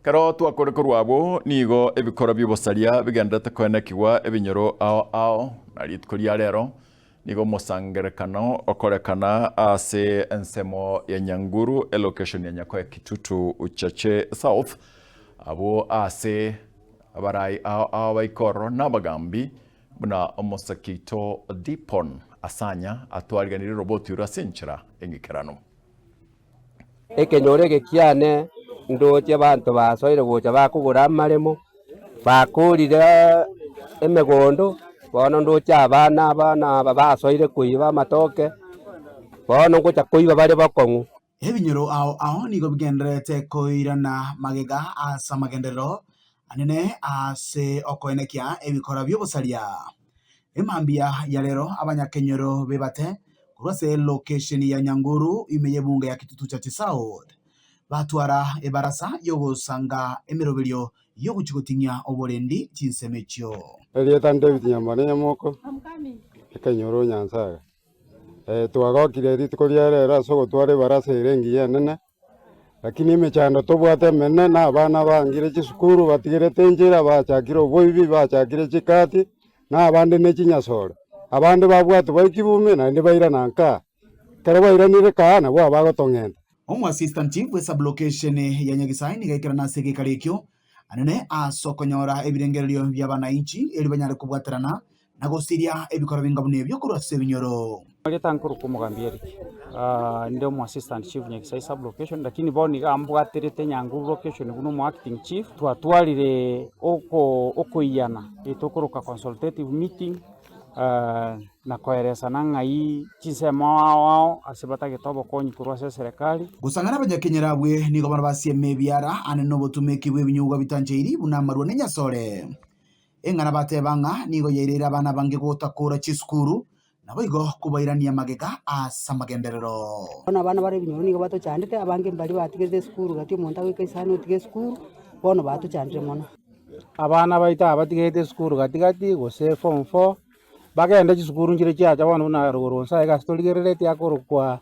Ekero twakore korwa abwo, nigo ebikoro bi'obosaria bigendererete koenekigwa ebinyoro ao ao, na rituko ria rero nigo omosangererekano okorekana ase ensemo ya Nyanguru, elocation ya Nyakoe Kitutu Chache South, abwo ase abarai ao ao baika ororo na abagambi buna omosake oito Dipon Asanya atwariganirie roboti oro ase enchera eng'ikeranu. Ekenyoro eke kiane ndoche abanto basoire gocha bakogora amaremo, bakorire emegondo, bono ndoche abana abana aba basoire koiba amatoke, bono ngocha koiba bare bokong'u. Ebinyoro ao ao nigo bigendererete koirana magega ase amagenderero anene ase okoenekia ebikora bi'obosaria. Emambia ya rero abanyakenyoro bebate korwa ase location ya Nyanguru ime y'ebunge ya Kitutu Chache South batwara ebarasa y'ogosanga emeroberio y'ogochia goting'ia oborendi chinsemo echio. Erieta David Nyambane Nyamoko, ekenyoro Nyansaga. Twagokire rituko ria rero ase ogotwara ebarasa ere engiya enene, Lakini emechando tobwate emenene na abana bangire chisukuru batigerete enchera bachakire oboibi bachakire chikati na abande ne chinyasore. Abande babwatwa baikigwe ime naende bairana nkaa. Ekero bairanire kaa nabwo abagotong'enta. Omo Assistant Chief bwe Sub-location ya Nyagisae nigo aikerana ase egeikaro ekio anene ase okonyora ebirengererio bi'abanainchi erio banyare kobwaterana na gosiria ebikoro binga buna ebio korwa ase ebinyoro. Erieta nkorokwa omogambi Eric, inde omo assistant chief Nyagisai sub location lakini bono iga mbwaterete Nyanguru location buna omo acting chief, twatwarire oko okoiyana etokoroka consultative meeting na koeresana ng'ai chinsemo ao ao ase batagete obokonyi korwa ase eserekari. Gosang'ana abanyakenyoro abwe nigo bono basieme ebiara ane nobotumeki bw'ebinyugwa bitancheiri buna amarwa na enyasore. Eng'ana bateba ng'a nigo yaireire abana abange gotakoora chisukuru, naboigo kobairania magega ase amagenderero. Bono abana bare ebinyoro nigo batochandete, abange mbaria batigerete esukuru gati omonto agoika isano otiga esukuru, bono batochandire mono. Abana baito aba batigerete esukuru gati gati gose form four, bagende chisukuru nchire chiacha bono buna rogoro nse aiga ase torigereretie akorokwa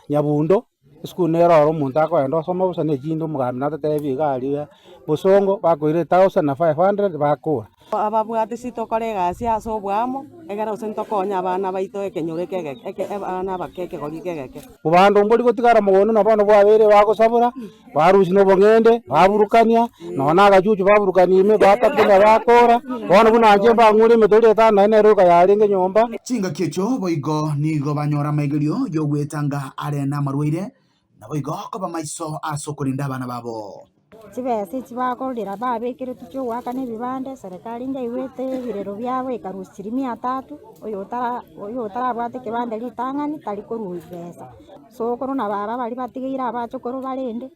Nyabundo. Esukuru nere oro omonto akoenda osoma bosa na echinde omogambi natotebi iga aria bosongo bakoira ethousand na 500 bakora. Ababwate si tokore egasi ase oboamo, egere gose ntokonye abana baito ekenyoro eke egeke eke abana abake ekegori eke egeke. Obando mbori gotigara mogondo na bono bwabeire bagosabora, barusia na obong'ende, baburukania, nonya na agachuchu baburukania ime, batakuna bakora, bono buna inche mbang'ure emetori etano naende nere oka yarenge nyomba. Chingaki echio boigo nigo banyora amaigerio y'ogwetanga are namarwaire, naboigo koba maiso ase okorinda abana babo. Chibesa echi bakorera babekeretwe chiogoakana ebibande, eserekari nyaigwete ebirero biabo ekarusia chiria mia tatu, oyo otara oyo otarabwate ekebande ritang'ani tari korwa ebesa. Sokoro na baba baria batigeire abachokoro barende,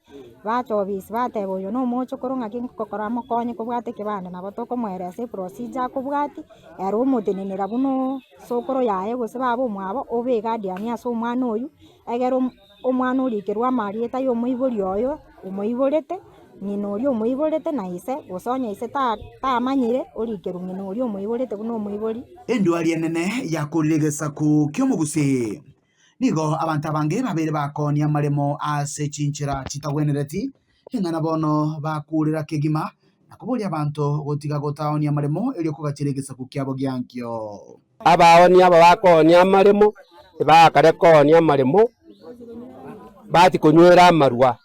bacha obisi bateba oyo na omochokoro ng'aki ngokora mokonye kobwata ekebande nabo tokomoeresa eprocedure akobwatia, ere omotenenera buna sokoro yaye gose baba omwabo obe eguardian ase omwana oywo, egere Omwana orikerwe amarieta y'omoibori oyo omoiborete, ng'ina oria omoiborete na ise, gose onye ise tamanyire, orikerwe ng'ina oria omoiborete buna omoibori. Endwari enene yakorire egesaku ki'omogusii. Nigo abanto abange babeire bakoonia amaremo ase chinchera chitagwenereti, Ring'ana bono bakuurera kegima na koboria abanto gotiga gotaonia amaremo erio kogachera egesaku kiabo giankio. Abaoonia aba bakoonia amaremo, tibakare koonia amaremo, bati konywera amarwa.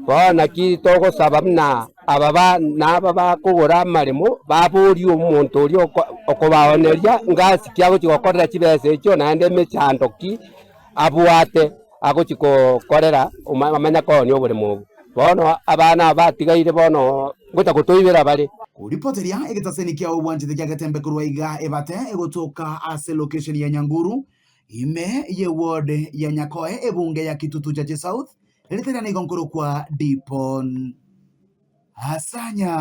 Bono naki togosaba buna aba ba na aba bakogora amaremo, baborie omonto oria okobaoneria ngasi ki agochia gokorera chibesa echio naende emechando ki abwate agochia gokorera amanye koonia oboremo obwo. Bono abana aba batigaire bono ngocha gotoibera bare. Koripoteria egetaseni kia obwanchete kia Getembe korwa iga ebate egotoka ase location ya Nyanguru ime ye ward ya Nyakoe ebunge ya Kitutu Chache South, erieta riane igo nkorokwa Dipon Asanya.